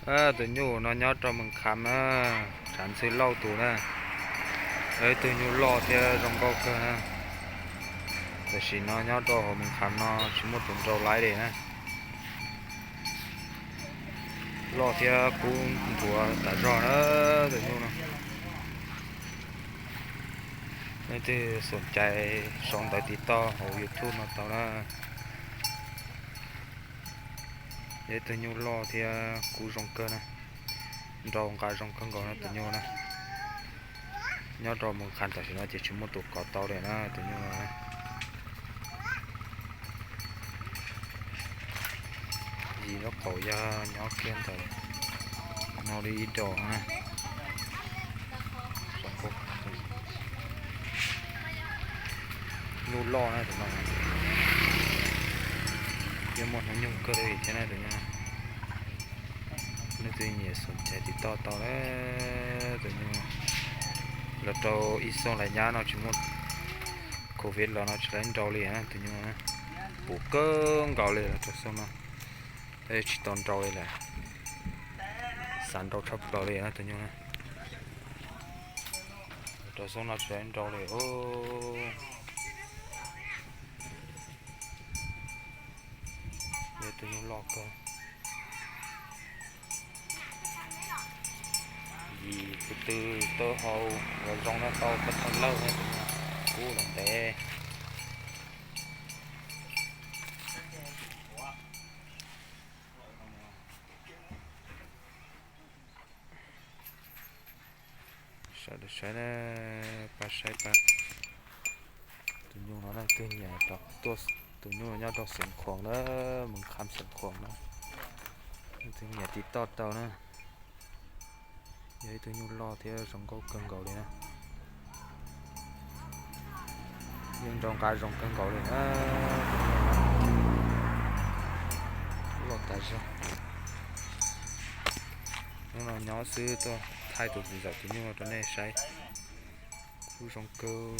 Tus nyuj no nyob rau Moos Kham na, tshav ntxhw lauj tus na. Ib tug nyuj loj thiab zoo nkauj kawg na. Tam sim no nyob rau hauv Moos Kham no tsis muaj tus nrau laib li na. Loj thiab kub ntxuav tas zog na tus nyuj no. Leej twg xom cai sau ntawv tiv toj hauv YouTube no tau na. Yog ib tug nyuj loj thiab kub zoo kawg na, nrau nqa zoo kawg nkaus na tus nyuj na. Nyob rau Moos Kham tam sim no ces tsis muaj tus kov tau li na tus nyuj no. Yim lub qaum yog nyob kiag ntawm no li ib dos na. Nyuj loj na tus no, yeej muaj hnub nyoog kawg li thiab na tus nyuj. Leej twg nyiam xom cai tiv toj tau na tus nyuj. Los rau ib xyoos lawm nyab no tsis muaj covid los no tsis laib nrau li na tus nyuj na. Puv kawg nkaus li los rau xyoo no, tab tsis tau nrau li lawm. Xav nrau tshaj plaws li na tus nyuj na. Los rau xyoo no tsis laib nrau li. Yog tus nyuj loj kawg. Yim tus tw taub hau los zoo na, tau pab thaj lawj na tus nyuj, kub los ntev. Sawv daws saib na, pab saib pab. Tus nyuj no leej twg nyiam rov tuaj, tus nyuj no nyob rau Xeev Khuam na, Moos Kham Xeev Khuam na. Leej twg nyiam tiv toj tau na. Yog ib tug nyuj loj thiab zoo nkauj kawg nkaus li na. Yeej nrau nqa zoo kawg nkaus li na. Loj tas zog. Hnub no nyob xwb tuaj thaij tus txiv ntxawm tus nyuj no rau nej saib. Kub zoo kawg.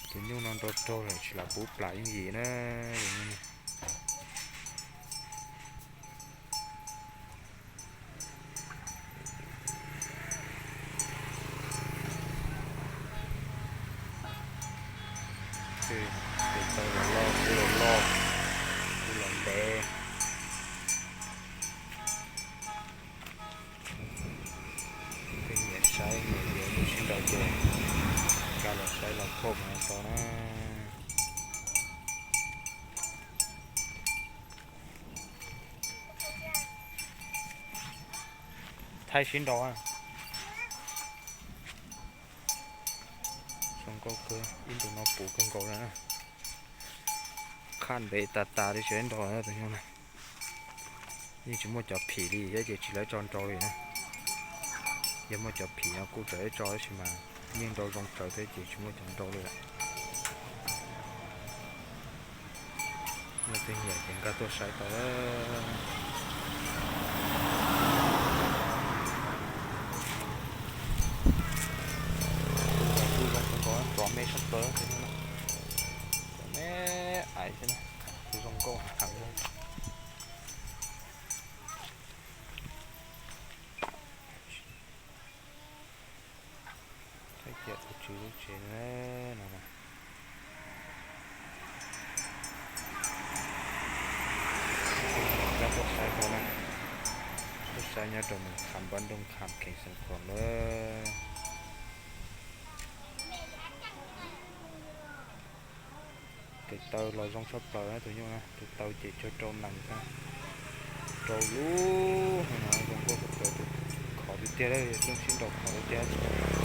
Tus nyuj no nrau raug lawm tsis lam pub plam yooj yim na. Tes taw los loj, kub los loj, kub los ntev. Tes nyiam saib nyiam yuav nyuj sib nraus ces nkag los saib los phauj no tau na. Thaij sib nraus. Zoo nkauj kawg, ib ntus no puv kawg nkaus na. Qhaj ntev tas tas li tsis nrau tus nyuj na. Yeej tsis muaj cov phim li thiab ces tsis lawv tso nrau li na. Yog muaj cov phim no kuj tseem tso tab sis mas yeej nrau zoo tsawv thiab ces tsis muaj cov nrau li lawm. Leej twg nyiam ces nkag tuaj saib tau. Kuj zoo kawg nkaus, nrov me sab plaws, nrov me ais xwb na, kuj zoo nkauj heev li. Saib kiag tus tswv lub tsev no. Tuaj saib tau na, tuaj saib nyob rau Moos Kham, npab Nrooj Kham, kheem Xeev Khuam lawm. Tes taw los zoo tshaj plaws na tus nyuj na, tes taw ces cuag rau nees xwb, rau lub no zoo nkauj tshaj plaws, khov tiag tiag, leej sib nraus khov tiag tiag.